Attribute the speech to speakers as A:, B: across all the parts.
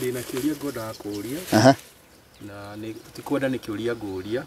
A: Ndĩna kĩũria ngwendaga kũũria na nĩ tikwenda nĩ kĩũria ngũria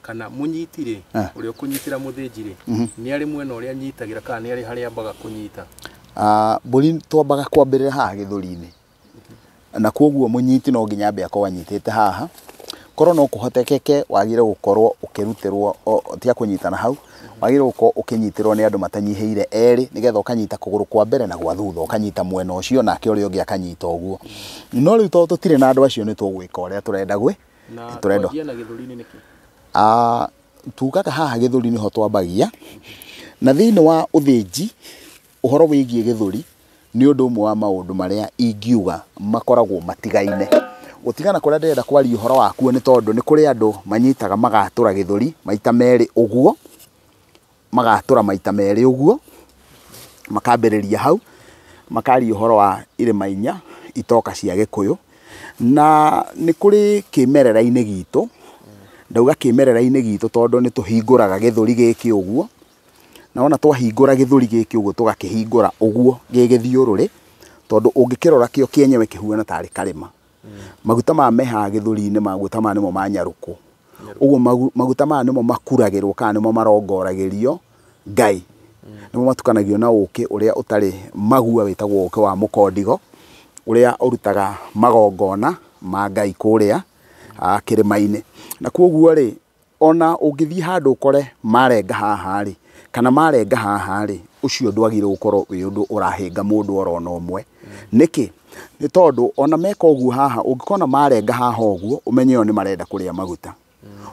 A: kana mũnyiti rĩ ũrĩa ũkũnyitĩra mũthĩnji rĩ nĩ arĩ mwena ũrĩa anyitagĩra kana nĩ arĩ harĩa ambaga kũnyita?
B: Mbũri twambaga kwambĩrĩra haha gĩthũri-inĩ, na koguo mũnyiti no nginya ambe akorwo anyitĩte haha. Korwo no kũhotekeke wagĩrĩire gũkorwo ũkĩrutĩrwo, tiga kũnyitana hau, wagĩrĩirwo gũkorwo ũkĩnyitĩrwo nĩ andũ matanyihĩire erĩ, nĩgetha ũkanyita kũgũrũ kwa mbere na gwa thutha, ũkanyita mwena ũcio nake ũrĩa ũngĩ akanyita ũguo. No rĩu tondũ tũtirĩ na andũ acio nĩ tũgwĩka ũrĩa tũrenda gwĩ
A: Na
B: tũrenda.
A: Twanjia na gĩthũri-inĩ nĩkĩ?
B: Tugaga haha gĩthũri nĩho twambagia, na thĩinĩ wa ũthĩnji ũhoro wĩgiĩ gĩthũri nĩ ũndũ ũmwe wa maũndũ marĩa ingiuga makoragwo matigaine. Gũtigana kũrĩa ndĩrenda kwaria ũhoro wakuo nĩ tondũ nĩ kũrĩ andũ manyitaga magatũra gĩthũri maita merĩ ũguo, magatũra maita merĩ ũguo, makambĩrĩria hau, makaria ũhoro wa irĩma inya itoka cia Gĩkũyũ. Na nĩ kũrĩ kĩmerera-inĩ gitũ, ndauga kĩmerera-inĩ gitũ tondũ nĩ tũhingũraga gĩthũri gĩkĩ ũguo, na wona twahingũra gĩthũri gĩkĩ ũguo tũgakĩhingũra ũguo gĩ gĩthiũrũrĩ, tondũ ũngĩkĩrora kĩo kĩenyewe kĩhuana tarĩ karĩma. Maguta maya me haha gĩthũri-inĩ, maguta maya nĩmo ma nyarũkũ. Ũguo maguta maya nĩmo makuragĩrwo kana nĩmo marongoragĩrio Ngai. Nĩmo matukanagio na ũkĩ ũrĩa ũtarĩ magua wĩtagwo ũkĩ wa mũkondigo, ũrĩa ũrutaga magongona ma Ngai kũrĩa kĩrĩma-inĩ. Na koguo rĩ, ona ũngĩthiĩ handũ ũkore marenga haha rĩ, kana marenga haha rĩ, ũcio ndwagĩrĩirwo gũkorwo wĩ ũndũ ũrahĩnga mũndũ oro na ũmwe. Nĩkĩ? Nĩ tondũ ona meka ũguo haha, ũngĩkona marenga haha ũguo, ũmenye ĩyo nĩ marenda kũrĩa maguta.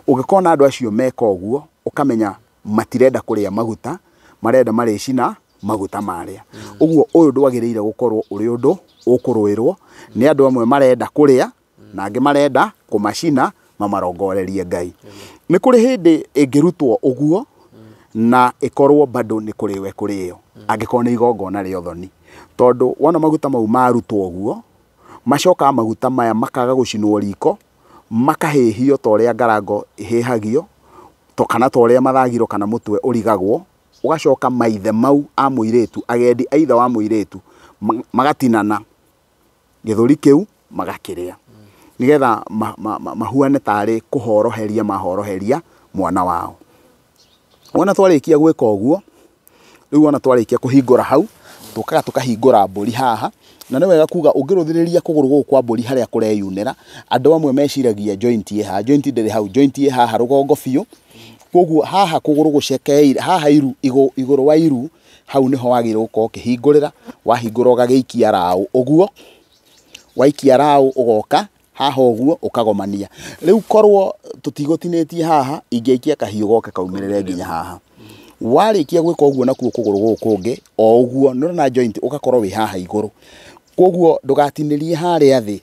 B: Ũngĩkona andũ acio meka ũguo, ũkamenya matirenda kũrĩa maguta, marenda marĩcina maguta marĩa. Ũguo ũyũ ndwagĩrĩire gũkorwo ũrĩ ũndũ ũkũrũĩrwo nĩ andũ amwe marenda kũrĩa na angĩ marenda kũmacina mamarongorerie Ngai. Nĩ kũrĩ hĩndĩ ĩngĩrutwo ũguo na ĩkorwo bado nĩ kũrĩo ĩkũrĩo, angĩkorwo nĩ igongona rĩa ũthoni. Tondũ wona maguta mau marutwo ũguo, macokaga maguta maya makaga gũcinwo riko, makahĩhio ta ũrĩa ngarango ĩhĩhagio, kana ta ũrĩa mathagiro kana mũtwe ũrigagwo, ũgacoka maithe mau a mũirĩtu, agendi a ithe wa mũirĩtu, magatinana gĩthũri kĩu magakĩrĩa, nĩgetha mahuane tarĩ kũhoroheria mahoroheria mwana wao. Wona twarĩkia gwĩka ũguo, rĩu wona twarĩkia kũhingũra hau, tũkaga tũkahingũra mbũri haha, na nĩ wega kuga ũngĩrũthĩrĩria kũgũrũ gũkũ kwa mbũri harĩa kũreyunĩra, andũ amwe meciragia joint ĩ haha, joint ndĩrĩ hau, joint ĩ haha rũgongo biũ. Koguo haha kũgũrũ gũcekeire, haha iru, igũrũ wa iru, hau nĩho wagĩrĩirwo gũkorwo ũkĩhingũrĩra, wahingũra ũgagĩikia raũ ũguo, waikia raũ ũgoka haha ũguo ũkagomania. Rĩu korwo tũtigũtinĩtie haha, ingĩaikia kahiũ goke kaumĩrĩre nginya haha. Warĩkia gwĩka ũguo nakuo kũgũrũ gũkũ kũngĩ, o ũguo, nĩ ũrona joint ũgakorwo wĩ haha igũrũ. Koguo ndũgatinĩrie harĩa thĩ,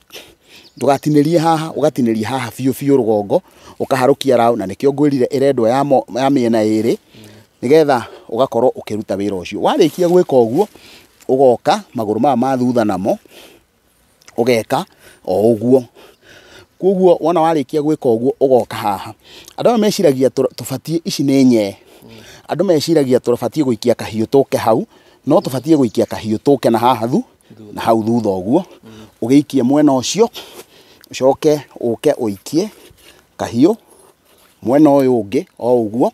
B: ndũgatinĩrie haha, ũgatinĩria haha biũ biũ rũgongo, ũkaharũkia raũ, na nĩkĩo ngwĩrire ĩrendwo ya mĩena ĩrĩ, nĩgetha ũgakorwo ũkĩruta wĩra ũcio. Warĩkia gwĩka ũguo, ũgoka magũrũ maya ma thutha namo, ũgeka o ũguo. Koguo wona warĩkia gwĩka ũguo, ũgoka haha. Andũ amwe meciragia tũbatiĩ, ici nĩ nyee. Andũ meciragia tũbatiĩ gũikia kahiũ tũke hau, no tũbatiĩ gũikia kahiũ tũke na haha na hau thutha ũguo, ũgĩikie mwena ũcio, ũcoke ũke ũikie kahiũ mwena ũyũ ũngĩ o ũguo.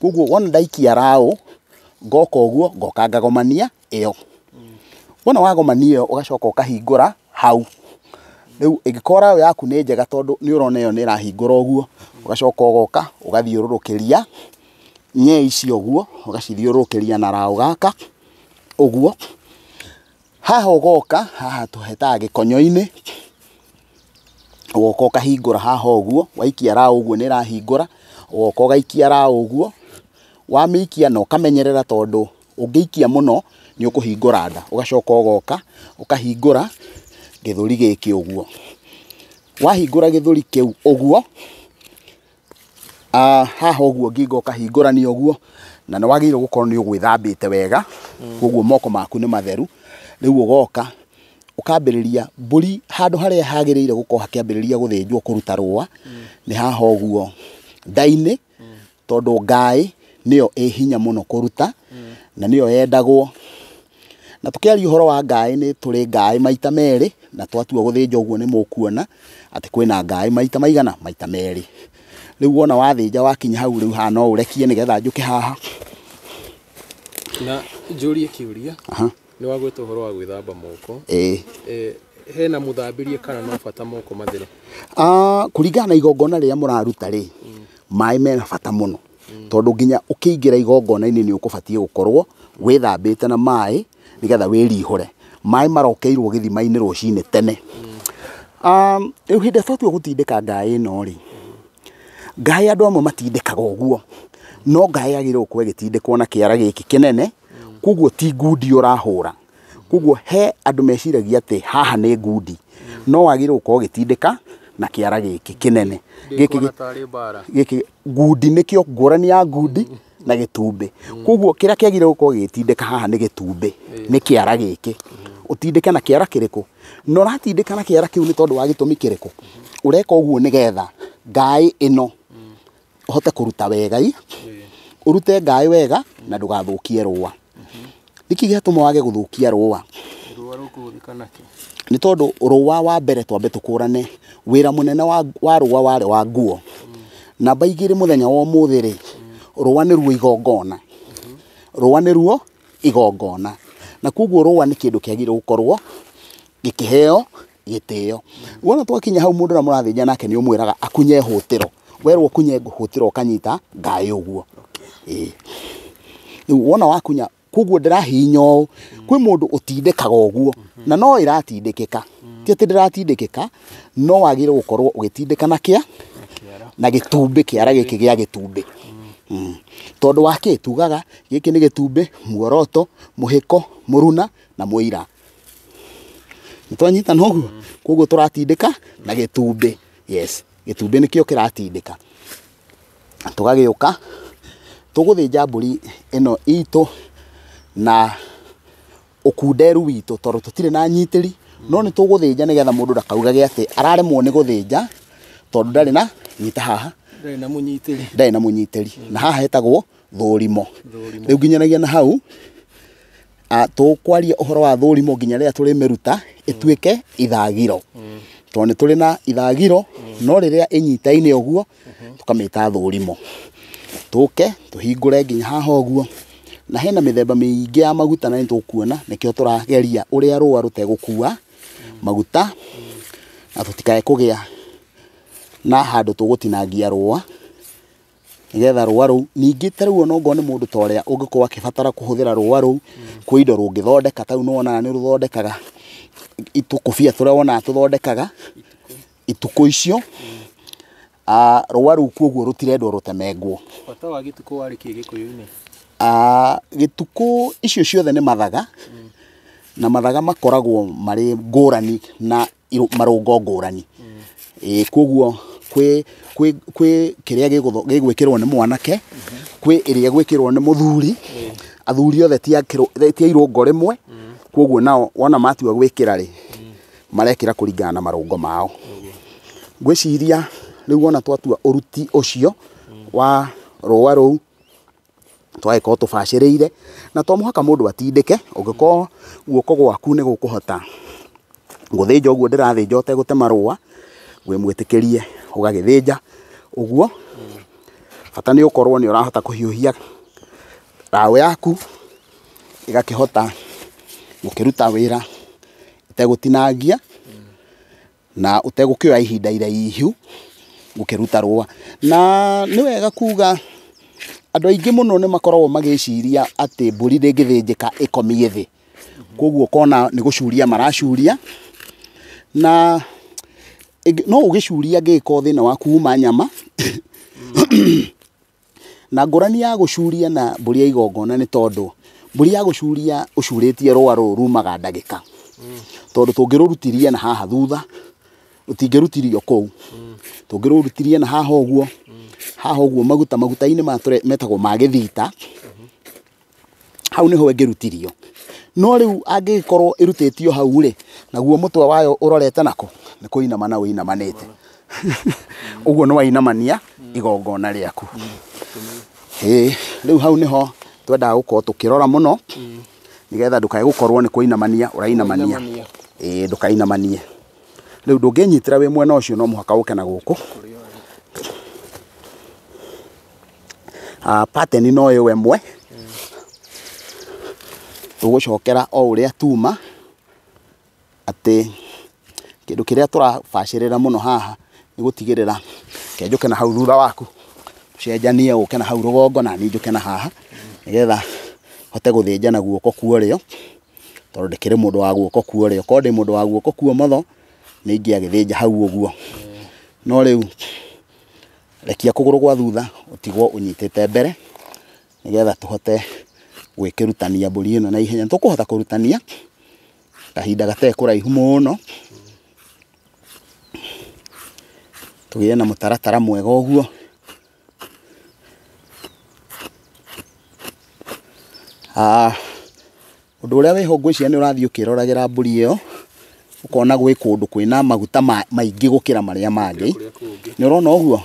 B: Koguo wona ndaikia raũ, ngoka ũguo, ngoka ngagomania ĩyo. Wona wagomania ĩyo, ũgacoka ũkahingũra hau. Rĩu ĩngĩkorwo raũ yaku nĩ njega tondũ nĩ ũrona ĩyo nĩ ĩrahingũra ũguo, ũgacoka ũgoka ũgathiũrũrũkĩria nyee icio ũguo, ũgacithiũrũrũkĩria na raũ gaka ũguo. Haha ũgoka, haha tũhetaga gĩkonyo-inĩ, ũgoka ũkahingũra haha ũguo, waikia raũ ũguo nĩ ĩrahingũra, ũgoka ũgaikia raũ ũguo, wamĩikia na ũkamenyerera tondũ ũngĩikia mũno nĩ ũkũhingũra nda, ũgacoka ũgoka ũkahingũra gĩthũri gĩkĩ ũguo. Wahingũra gĩthũri kĩu ũguo, haha ũguo ngingo ũkahingũrania ũguo, na nĩ wagĩrĩirwo gũkorwo nĩ ũgwĩthambĩte wega, koguo moko maku nĩ matheru. Rĩu ũgoka ũkambĩrĩria mbũri handũ harĩa hagĩrĩire gũkorwo hakĩambĩrĩria gũthĩnjwo kũruta rũa, nĩ haha ũguo nda-inĩ, tondũ ngaĩ nĩyo ĩ hinya mũno kũruta, na nĩyo yendagwo. Na tukiaria uhoro wa ngaĩ nĩ tũrĩ ngaĩ maita merĩ, na twatua gũthĩnja ũguo nĩ mũkuona atĩ kwĩna ngaĩ maita maigana maita merĩ. Rĩu wona wathĩnja wakinya hau rĩu haha no ũrekie nĩgetha njũke haha.
A: Na njũrie kĩũria. Nĩ wagweta ũhoro wa gwĩthamba moko.
B: Ĩĩ.
A: Hena mũthambĩrie kana no bata moko mathere?
B: Kũringana na igongona rĩrĩa mũraruta rĩ, maĩ mena bata mũno. Tondũ nginya ũkĩingĩra igongona-inĩ nĩ ũkũbatiĩ gũkorwo wĩthambĩte na maĩ nĩgetha wĩrihũre. Maĩ marokeirwo gĩthima-inĩ rũcinĩ tene. Rĩu hĩndĩ ĩrĩa twatua gũtindĩka ngaĩ ĩno rĩ, ngaĩ andũ amwe matindĩkaga ũguo, no ngaĩ yagĩrĩirwo gũkorwo ĩgĩtindĩkwo na kĩara gĩkĩ kĩnene, koguo ti ngundi ũrahũra. Koguo he andũ meciragia atĩ haha nĩ ngundi, no wagĩrĩirwo gũkorwo ũgĩtindĩka na kĩara gĩkĩ kĩnene. Gĩkĩ ngundi nĩkĩo ngũrani ya ngundi na gĩtumbĩ. Koguo kĩrĩa kĩagĩrĩirwo gũkorwo gĩgĩtindĩka haha nĩ gĩtumbĩ, nĩ kĩara gĩkĩ. Ũtindĩke na kĩara kĩrĩkũ? Na ũratindĩka na kĩara kĩu nĩ tondũ wa gĩtũmi kĩrĩkũ? Ũreka ũguo nĩgetha ngaĩ ĩno ũhote kũruta wega, ũrute ngaĩ wega na ndũgathũkie rũa. Nĩkĩ gĩatũma wage gũthũkia rũa?
A: Rũa rũkũhũthĩka nakĩ?
B: Nĩ tondũ rũa wa mbere twambe tũkũrane, wĩra mũnene wa rũa warĩ wa nguo. Namba igĩrĩ mũthenya wa ũmũthĩ rĩ, rũa nĩruo igongona. Rũa nĩruo igongona. Na koguo rũa nĩ kĩndũ kĩagĩrĩirwo gũkorwo gĩkĩheo gĩtĩo. Wona twakinya hau mũndũ ũrĩa mũrathĩnja nake nĩ ũmwĩraga akunye hũtĩro. Werwo ũkunye hũtĩro ũkanyita ngaĩ ũguo. Ĩĩ. Rĩu wona wakunya, koguo ndĩrahihinya ũũ, kwĩ mũndũ ũtindĩkaga ũguo, na no ĩratindĩkĩka. Ti atĩ ndĩratindĩkĩka, no wagĩrĩirwo gũkorwo ũgĩtindĩka na kĩa? Na gĩtumbĩ, kĩara gĩkĩ gĩa gĩtumbĩ. Tondũ wa kĩ tugaga gĩkĩ nĩ gĩtumbĩ, muoroto, mũhĩko, mũruna na mũira. Nĩ twanyitana ũguo? Koguo tũratindĩka na gĩtumbĩ. Yes, gĩtumbĩ nĩkĩo kĩratindĩka. Tũgagĩũka tũgũthĩnja mbũri ĩno itũ na ũkunderu witũ tondũ tũtirĩ na nyitĩri, no nĩ tũgũthĩnja nĩgetha mũndũ ndakaugage atĩ araremwo nĩ gũthĩnja tondũ ndarĩ na nyita haha.
A: Ndarĩ na mũnyitĩri.
B: Ndarĩ na mũnyitĩri. Na haha hetagwo thũrimo. Rĩu nginyanagia na hau, tũkwaria ũhoro wa thũrimo nginya rĩrĩa tũrĩmĩruta ĩtuĩke ithagiro. Tondũ nĩ tũrĩ na ithagiro, no rĩrĩa ĩnyitaine ũguo tũkamĩta thũrimo. Tũke tũhingũre nginya haha ũguo. Na hena mĩthemba mĩingĩ ya maguta na nĩ tũkuona nĩkĩo tũrageria ũrĩa rũa rũtegũkua maguta na tũtikae kũgĩa na handũ tũgũtinangia rũa nĩgetha rũa rũu ningĩ ta rĩu ona okorwo nĩ mũndũ ta ũrĩa ũngĩkorwo akĩbatara kũhũthĩra rũa rũu kwĩ indo rũngĩthondeka ta rĩu nĩwonaga nĩ rũthondekaga tũkũbia tũrĩa wonaga tũthondekaga itukũ icio. Rũa rũu koguo rũtirendwo rũtemengwo.
A: Bata wa gĩtukũ warĩ kĩ Gĩkũyũ-inĩ?
B: Gĩtukũ icio ciothe nĩ mathaga, na mathaga makoragwo marĩ ngũrani na marũngo ngũrani. Koguo kwĩ kĩrĩa gĩgwĩkĩrwo nĩ mwanake, kwĩ ĩrĩa ĩgwĩkĩrwo nĩ mũthuri. Athuri othe ti a irũngo rĩmwe, koguo nao wona matua gwĩkĩra rĩ, marekĩra kũringana na marũngo mao. Ngwĩciria rĩu wona twatua ũruti ũcio wa rũa rũu twagĩkorwo tũbacĩrĩire, na to mũhaka mũndũ atindĩke. Ũngĩkorwo guoko gwaku nĩ gũkũhota gũthĩnja ũguo ndĩrathĩnja ũtegũtema rũa, wĩmwĩtĩkĩrie ũgagĩthĩnja ũguo. Bata nĩ ũkorwo nĩ ũrahota kũhiũhia raũ yaku ĩgakĩhota gũkĩruta wĩra ĩtegũtinangia na ũtegũkĩoya ihinda iraihu gũkĩruta rũa. Na nĩ wega kuga andũ aingĩ mũno nĩ makoragwo magĩciria atĩ mbũri ndĩngĩthĩnjĩka ĩkomie thĩ, koguo ũkona nĩ gũcuria maracuria, na no ũgĩcuria angĩgĩkorwo thĩna waku uma nyama. Na ngũrani ya gũcuria na mbũri ya igongona nĩ tondũ mbũri ya gũcuria ũcurĩtie rũa rũu rumaga ndagĩka, tondũ tũngĩrũrutirie na haha thutha rũtingĩrutirio kũu, tũngĩrũrutirie na haha ũguo, haha ũguo maguta maguta-inĩ metagwo ma gĩthita, hau nĩho ĩngĩrutirio. No rĩu angĩgĩkorwo ĩrutĩtio hau rĩ, naguo mũtwe wayo ũrorete nakũ, nĩ kũinamana ũinamanĩte. Ũguo nĩ wainamania igongona rĩaku. Rĩu hau nĩho twendaga gũkorwo tũkĩrora mũno, Nĩgetha ndũkae gũkorwo nĩ kũinamania ũrainamania. Ĩĩ ndũkainamanie. Rĩu ndũngĩnyitĩra wĩ mwena ũcio no mũhaka ũke na gũkũ. Pattern no ĩyo ĩmwe. Tũgũcokera o ũrĩa tuma atĩ kĩndũ kĩrĩa tũrabacĩrĩra mũno haha nĩ gũtigĩrĩra ke njũke na hau thutha waku ũcenjanie ũke na hau rũgongo na niĩ njũke na haha nĩgetha hote gũthĩnja na guoko kwa ũrĩo tondũ ndĩkĩrĩ mũndũ wa guoko kwa ũrĩo. Korwo ndĩ mũndũ wa guoko kwa ũmotho nĩ ingĩagĩthĩnja hau ũguo. No rĩu rekia kũgũrũ gwa thutha ũtigwo ũnyitĩte mbere nĩgetha tũhote gwĩkĩrutania mbũri ĩno na ihenya. Nĩtũkũhota kũrutania kahinda gatarĩ kũraihu mũno tũgĩe na mũtaratara mwega ũguo. Ũndũ ũrĩa wĩho ngwĩciria nĩ ũrathiĩ ũkĩroragĩra mbũri ĩyo ũkona gwĩ kũndũ kwĩna maguta maingĩ gũkĩra marĩa mangĩ. Nĩ ũrona ũguo?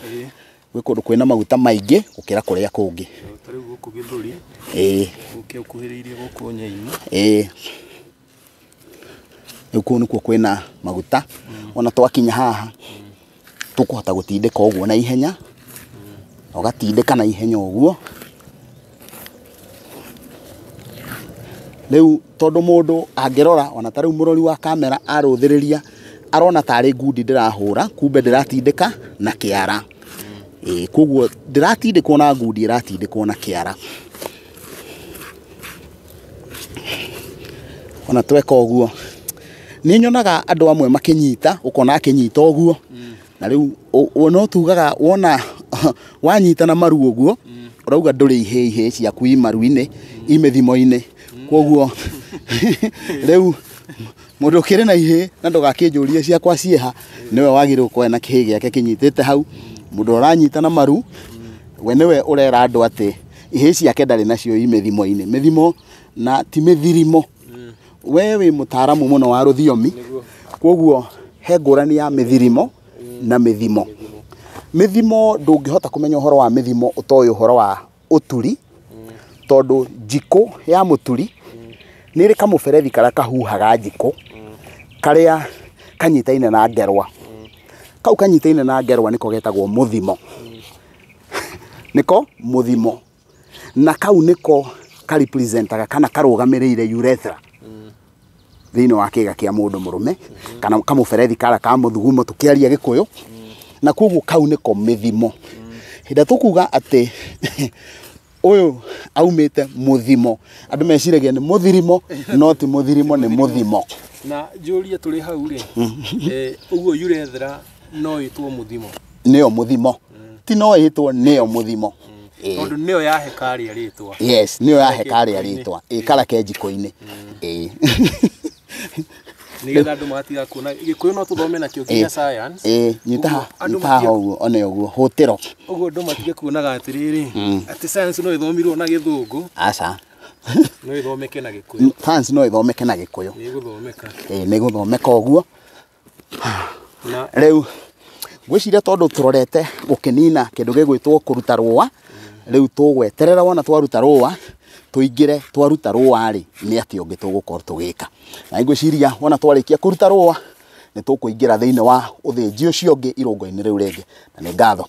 B: Gwĩ kũndũ kwĩna maguta maingĩ gũkĩra kũrĩa kũngĩ.
A: Ta rĩu gũkũ gĩthũri.
B: Ĩĩ.
A: Gũkĩ ũkuhĩrĩirie gũkũ nyainĩ.
B: Ĩĩ. Rĩu kũu nĩkuo kwĩna maguta. Ona twakinya haha tũkũhota gũtindĩka ũguo na ihenya. Ũgatindĩka na ihenya ũguo. Rĩu tondũ mũndũ angĩrora ona ta rĩu mũrori wa kamera arũthĩrĩria arona tarĩ ngundi ndĩrahũra kumbe ndĩratindĩka na kĩara. Ĩĩ koguo ndĩratindĩkwo na ngundi ĩratindĩkwo na kĩara. Ona tweka ũguo nĩ nyonaga andũ amwe makĩnyita ũkona akĩnyita ũguo na rĩu no tugaga wona wanyita na maru ũguo ũrauga ndũrĩ ihĩ ihĩ ciaku i maru-inĩ i mĩthimo-inĩ. Koguo rĩu mũndũ ũkĩrĩ na ihĩ na ndũgakĩnjũrie ciakwa ciĩha nĩwe wagĩrĩirwo gũkorwo na kĩhĩ gĩake kĩnyitĩte hau. Mũndũ ũranyita na maru we nĩwe ũrera andũ atĩ ihĩ ciake ndarĩ nacio i mĩthimo-inĩ. Mĩthimo na ti mĩthirimo. We wĩ mũtaaramu mũno wa rũthiomi koguo he ngũrani ya mĩthirimo na mĩthimo. Mĩthimo ndũngĩhota kũmenya ũhoro wa mĩthimo ũtoĩ ũhoro wa ũturi tondũ njikũ ya mũturi nĩ ĩrĩ kamũberethi karĩa kahuhaga njikũ karĩa kanyitaine na ngerwa. Kau kanyitaine na ngerwa nĩko getagwo mũthimo. Nĩko mũthimo. Na kau nĩko karepresentaga kana karũgamĩrĩire urethra thĩinĩ wa kĩga kĩa mũndũ mũrũme kana kamũberethi karĩa ka mũthugumo tũkĩaria Gĩkũyũ. Na koguo kau nĩko mĩthimo. Hĩndĩ tũkuga atĩ ũyũ aumĩte mũthimo andũ meciragia nĩ mũthirimo no ti mũthirimo nĩ mũthimo.
A: Na njũrie tũrĩ hau rĩ ũguo urethra no ĩtwo mũthimo?
B: Nĩyo mũthimo. Ti no ĩtwo nĩyo mũthimo.
A: Tondũ nĩyo yahe karĩa rĩtwa.
B: Yes, nĩyo yahe karĩa rĩtwa. Ĩ kara ke njiko-inĩ. Ĩ.
A: Nĩgetha andũ magatiga kuona Gĩkũyũ no tũthome nakĩo nginya science.
B: Ĩ nyita haha ũguo one ũguo hũtĩro.
A: Ũguo andũ matige kuonaga atĩrĩrĩ atĩ science no ĩthomirwo na Gĩthũngũ.
B: Aca.
A: No ĩthomeke na Gĩkũyũ.
B: Science no ĩthomeke na Gĩkũyũ.
A: Nĩ ĩgũthomeka.
B: Ĩ nĩ ĩgũthomeka ũguo. Rĩu ngwĩciria tondũ tũrorete gũkĩnina kĩndũ gĩgwĩtwo kũruta rũa rĩu tũgweterera wona twaruta rũa tũingĩre twaruta rũa rĩ nĩ atĩa ũngĩ tũgũkorwo tũgĩka. Na ngwĩciria wona twarĩkia kũruta rũa nĩ tũkũingĩra thĩinĩ wa ũthĩnji ũcio ũngĩ irũngo-inĩ rĩu rĩngĩ. Na nĩ ngatho.